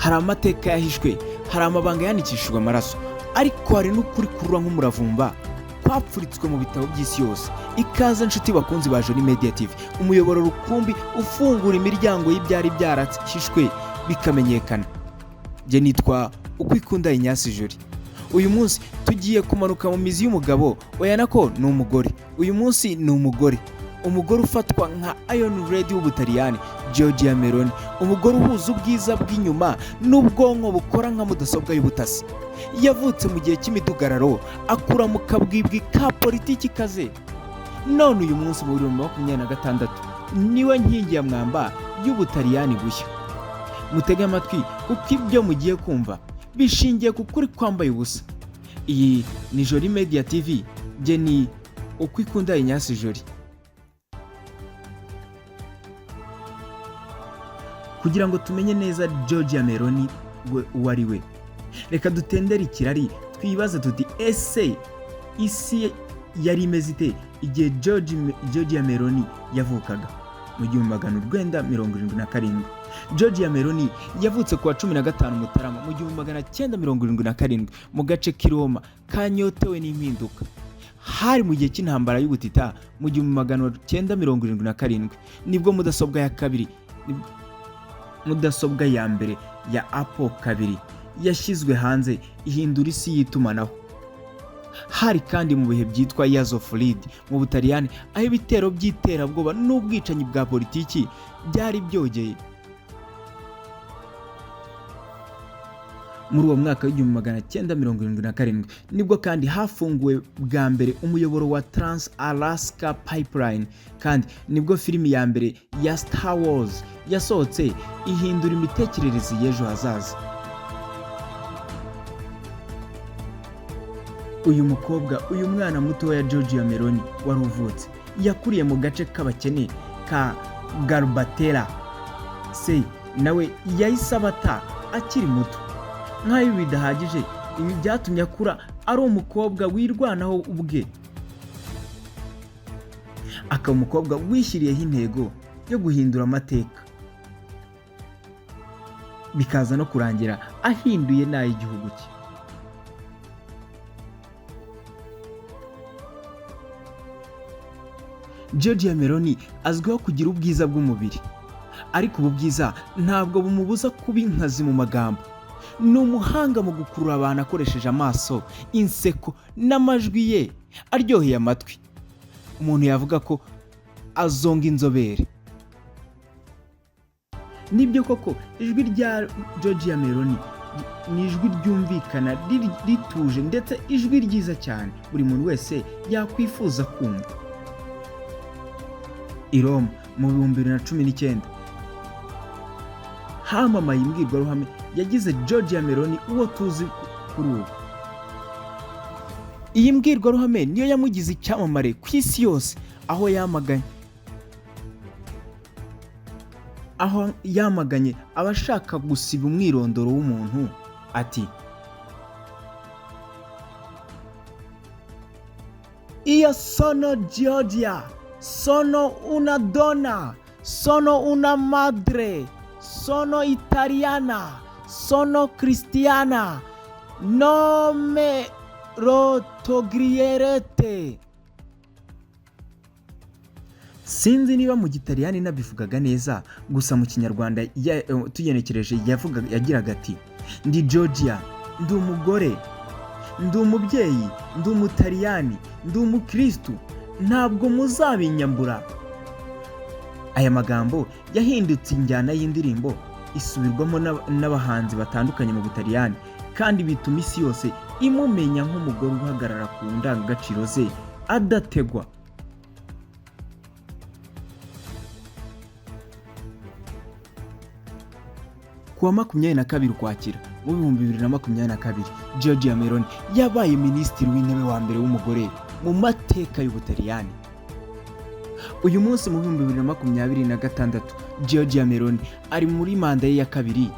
Hari amateka yahishwe, hari amabanga yandikishijwe amaraso, ariko hari n'ukuri kurura nk'umuravumba kwapfuritswe mu bitabo by'isi yose. Ikaze nshuti bakunzi ba Joli Media TV, umuyoboro rukumbi ufungura imiryango y'ibyari byarahishwe bikamenyekana. Njye nitwa Ukwikunda Ignace Joli. Uyu munsi tugiye kumanuka mu mizi y'umugabo, oya nako ni umugore. Uyu munsi ni umugore, umugore ufatwa nka Iron Lady w'Ubutaliyani, Giorgia Meloni, umugore uhuza ubwiza bw'inyuma n'ubwonko bukora nka mudasobwa y'ubutasi. Yavutse mu gihe cy'imidugararo, akura mu kabwibwi ka politiki ikaze. None uyu munsi mu 2026 niwe nkingi ya mwamba y'Ubutaliyani bushya. Mutege amatwi kuko ibyo mugiye kumva bishingiye ku kuri kwambaye ubusa. Iyi ni Joli Media TV, njye ni Ukwikunda Ignace Joli. Kugira ngo tumenye neza Giorgia Meloni we uwo ari we, reka dutendere ikirari twibaze tuti: ese isi yari imeze ite igihe Giorgia Meloni yavukaga mu 1977? Giorgia Meloni yavutse ku wa 15 Mutarama mu 1977 mu gace k'i Roma kanyotewe n'impinduka. Hari mu gihe cy'intambara y'ubutita mu 1977, nibwo mudasobwa ya kabiri, mudasobwa ya mbere ya Apple 2 yashyizwe hanze, ihindura isi y'itumanaho. Hari kandi mu bihe byitwa Years of Lead mu Butaliyani, aho ibitero by'iterabwoba n'ubwicanyi bwa politiki byari byogeye. Muri uwo mwaka w'1977 nibwo kandi hafunguwe bwa mbere umuyoboro wa Trans Alaska Pipeline, kandi nibwo filimi ya mbere ya Star Wars yasohotse, ihindura imitekerereze y'ejo hazaza. Uyu mukobwa, uyu mwana muto wa Giorgia Meloni wari uvutse, yakuriye mu gace k'abakene ka Garbatella. Se nawe yahise abata akiri muto. Nk'aho ibi bidahagije, ibi byatumye akura ari umukobwa wirwanaho ubwe, akaba umukobwa wishyiriyeho intego yo guhindura amateka, bikaza no kurangira ahinduye n'ay'igihugu cye. Giorgia Meloni azwiho kugira ubwiza bw'umubiri, ariko ubu bwiza ntabwo bumubuza kuba inkazi mu magambo. Ni umuhanga mu gukurura abantu akoresheje amaso, inseko n'amajwi ye aryoheye amatwi. Umuntu yavuga ko azonga inzobere. Nibyo koko, ijwi rya Giorgia Meloni ni ijwi ryumvikana rituje, ndetse ijwi ryiza cyane buri muntu wese yakwifuza kumva. I Roma mu 2019 hamamaye imbwirwaruhame yagize Giorgia Meloni uwo tuzi kuri ubu. Iyi mbwirwaruhame niyo yamugize icyamamare ku isi yose, aho yamaganye abashaka gusiba umwirondoro w'umuntu, ati: "Io sono Giorgia, sono una donna, sono una madre, sono italiana, sono cristiana, non me lo toglierete." Sinzi niba mu Gitaliyani nabivugaga neza, gusa mu Kinyarwanda tugenekereje yagiraga ati: "Ndi Giorgia, ndi umugore, ndi umubyeyi, ndi Umutaliyani, ndi umukristu, ntabwo muzabinyambura." Aya magambo yahindutse injyana y'indirimbo isubirwamo n'abahanzi batandukanye mu Butaliyani, kandi bituma isi yose imumenya nk'umugore uhagarara ku ndangagaciro ze adategwa. Ku wa 22 Ukwakira mu 2022, Giorgia Meloni yabaye minisitiri w'intebe wa mbere w'umugore mu mateka y'Ubutaliyani. Uyu munsi mu 2026, Giorgia Meloni ari muri manda ye ya kabiri,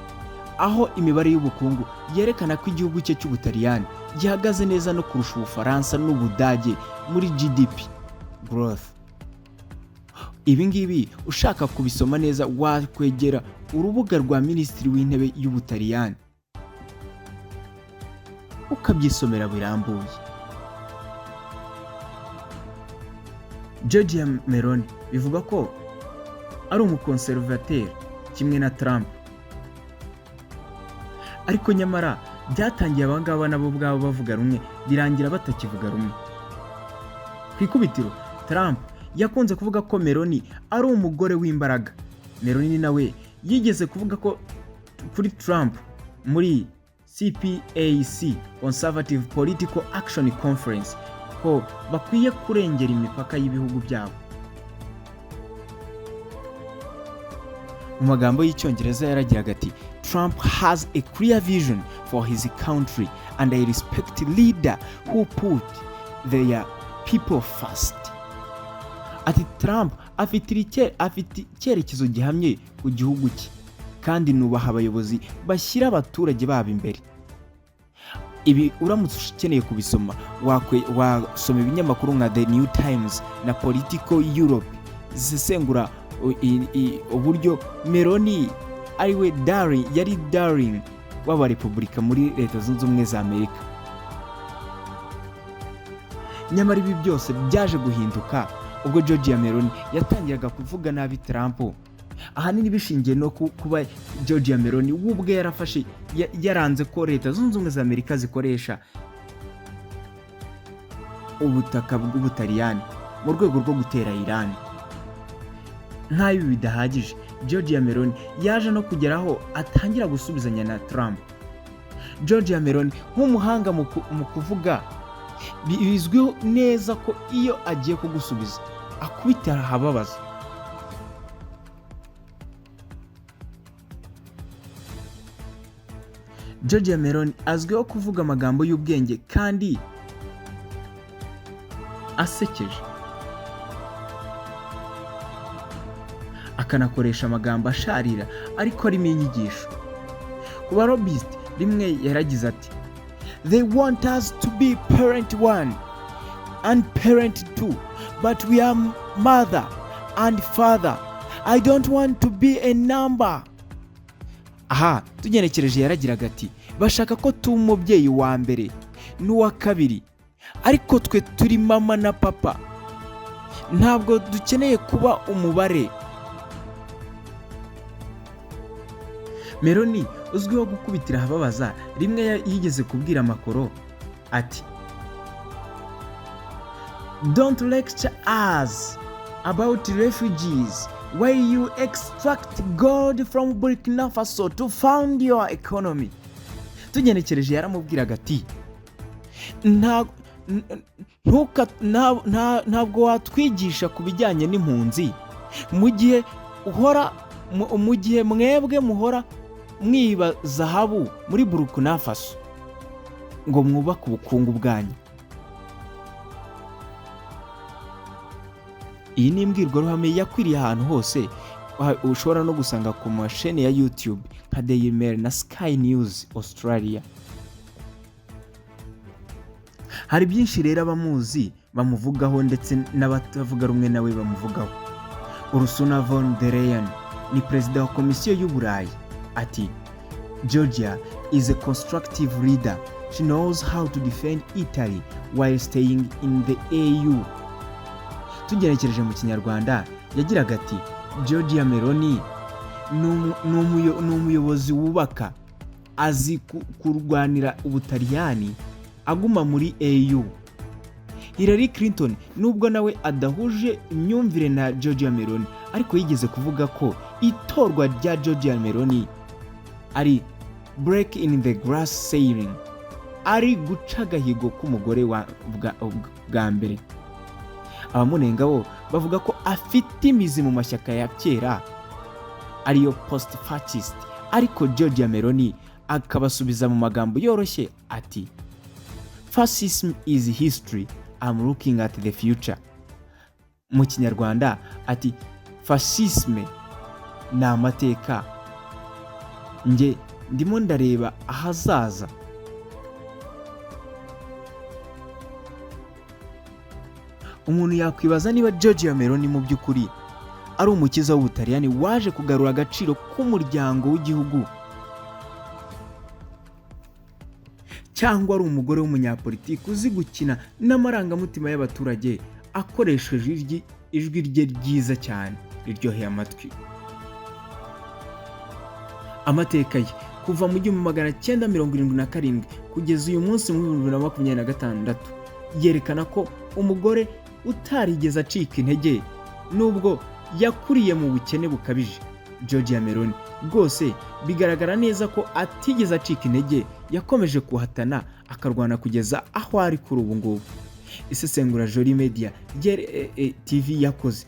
aho imibare y'ubukungu yerekana ko igihugu cye cy'Ubutaliyani gihagaze neza no kurusha Ubufaransa n'Ubudage muri GDP growth. Ibi ngibi ushaka kubisoma neza wakwegera urubuga rwa Minisitiri w'Intebe y'Ubutaliyani ukabyisomera birambuye. Giorgia Meloni bivuga ko ari umukonservateri kimwe na Trump, ariko nyamara byatangiye abangaba nabo ubwabo bavuga rumwe, birangira batakivuga rumwe. Ku ikubitiro, Trump yakunze kuvuga ko Meloni ari umugore w'imbaraga. Meloni nawe yigeze kuvuga ko kuri Trump muri CPAC, Conservative Political Action Conference, ko bakwiye kurengera imipaka y'ibihugu byabo. Mu magambo y'Icyongereza yaragiraga ati: "Trump has a clear vision for his country and I respect leader who put their people first." Ati: "Trump afite icyerekezo gihamye ku gihugu cye kandi nubaha abayobozi bashyira abaturage babo imbere." Ibi uramutse ukeneye kubisoma wasoma ibinyamakuru nka The New Times na Politico Europe zisesengura uburyo Meloni ariwe darling, yari darling w'abarepubulika muri Leta Zunze Ubumwe za Amerika. Nyamara ibi byose byaje guhinduka ubwo Giorgia Meloni yatangiraga kuvuga nabi Trump, ahanini bishingiye no kuba Giorgia Meloni we ubwe yarafashe yaranze ko Leta Zunze Ubumwe za Amerika zikoresha ubutaka bw'Ubutaliyani mu rwego rwo gutera Iran. Nk'aho ibi bidahagije, Giorgia Meloni yaje no kugeraho atangira gusubizanya na Trump. Giorgia Meloni nk'umuhanga mu kuvuga, bizwiho neza ko iyo agiye kugusubiza akubita ahababaza. Giorgia Meloni azwiho kuvuga amagambo y'ubwenge kandi asekeje, akanakoresha amagambo asharira ariko arimo inyigisho. Ku ba lobbyist, rimwe yaragize ati: "They want us to be parent one and parent two, but we are mother and father. I don't want to be a number." Aha tugenekereje yaragiraga ati: "Bashaka ko tuba umubyeyi wa mbere n'uwa kabiri, ariko twe turi mama na papa, ntabwo dukeneye kuba umubare." Meloni uzwiho gukubitira ahababaza, rimwe yigeze kubwira Macron ati: "Don't lecture us about refugees while you extract gold from Burkina Faso to fund your economy." Tugenekereje yaramubwiraga ati: "Ntabwo watwigisha ku bijyanye n'impunzi mu gihe uhora mu gihe mwebwe muhora mwiba zahabu muri Burkina Faso ngo mwubake ubukungu bwanyu." Iyi ni imbwirwaruhame yakwiriye ahantu hose, ushobora no gusanga ku masheni ya YouTube nka Daily Mail na Sky News Australia. Hari byinshi rero abamuzi bamuvugaho ndetse n'abatavuga rumwe nawe bamuvugaho. Ursula von der Leyen ni perezida wa Komisiyo y'Uburayi, ati: "Giorgia is a constructive leader. She knows how to defend Italy while staying in the EU." Tugenekereje mu Kinyarwanda yagiraga ati: "Giorgia Meloni ni umuyobozi wubaka, azi kurwanira Ubutaliyani aguma muri EU." Hillary Clinton, nubwo nawe adahuje imyumvire na Giorgia Meloni, ariko yigeze kuvuga ko itorwa rya Giorgia Meloni ari break in the glass ceiling, ari guca agahigo k'umugore bwa mbere. Abamunenga bo bavuga ko afite imizi mu mashyaka ya kera ariyo post fascist, ariko Giorgia Meloni akabasubiza mu magambo yoroshye ati: "Fascism is history, I'm looking at the future." Mu Kinyarwanda ati: "Fascisme ni amateka, njye ndimo ndareba ahazaza." Umuntu yakwibaza niba Giorgia Meloni mu by'ukuri Ari umukiza w'Ubutaliyani waje kugarura agaciro k'umuryango w'igihugu, cyangwa ari umugore w'umunyapolitiki uzi gukina n'amarangamutima y'abaturage akoresheje ijwi rye ryiza cyane riryoheye amatwi. Amateka ye kuva mu 1977 kugeza uyu munsi mu 2026 yerekana ko umugore utarigeze acika intege nubwo yakuriye mu bukene bukabije. Giorgia Meloni rwose bigaragara neza ko atigeze acika intege, yakomeje guhatana akarwana kugeza aho ari kuri ubu ngubu. Isesengura Joli Media TV yakoze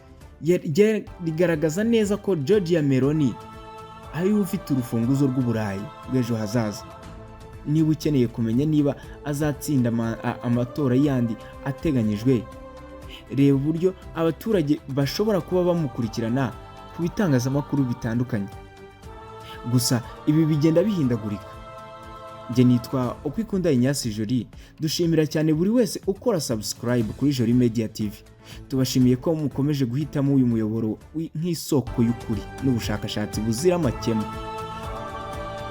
rigaragaza neza ko Giorgia Meloni ariwe ufite urufunguzo rw'Uburayi bw'ejo hazaza. Niba ukeneye kumenya niba azatsinda amatora yandi ateganyijwe, reba uburyo abaturage bashobora kuba bamukurikirana ku bitangazamakuru bitandukanye. Gusa ibi bigenda bihindagurika. Njye nitwa Ukwikunda Ignace Jolie. Dushimira cyane buri wese ukora subscribe kuri Joli Media TV. Tubashimiye ko mukomeje guhitamo uyu muyoboro nk'isoko y'ukuri n'ubushakashatsi buzira amakemwa.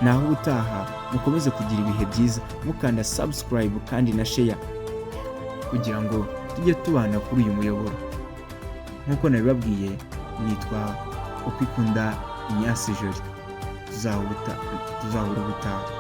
Naho ubutaha, mukomeze kugira ibihe byiza, mukanda subscribe kandi na share kugira ngo tujye tubana kuri uyu muyoboro. Nk'uko nabibabwiye, nitwa Ukwikunda Ignace Jolie. Tuzahura ubutaha.